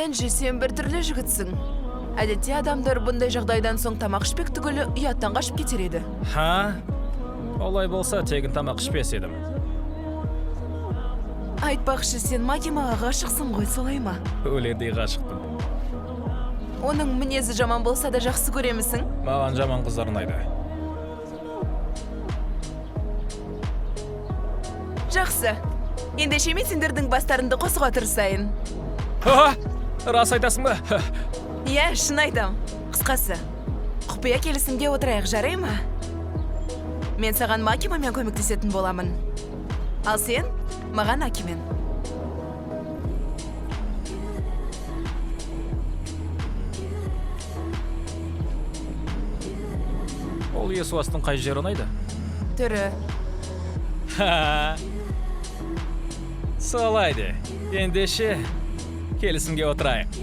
Энджи, сен біртүрлі жігітсің. Әдетте адамдар бұндай жағдайдан соң тамақ ішпек түгілі ұяттан қашып кетер еді. Ха? Олай болса, тегін тамақ ішпес едім. Айтпақшы, сен Макимаға ғашықсың ғой, солай ма? Өлердей ғашықпын. Оның мінезі жаман болса да жақсы көремісің? Маған жаман қыздар ұнайды. Жақсы. Ендеше мен сендердің бастарыңды қосуға тырысайын. Ха! Рас айтасың ба? Иә, шын айтам. Қысқасы, құпия келісімге отырайық, жарай ма? Мен саған Макимамен көмектесетін боламын. Ал сен маған Акимен. Ол Есуастың қай жері ұнайды? Түрі. Ха! Солай де. Ендеше келісімге отырайық.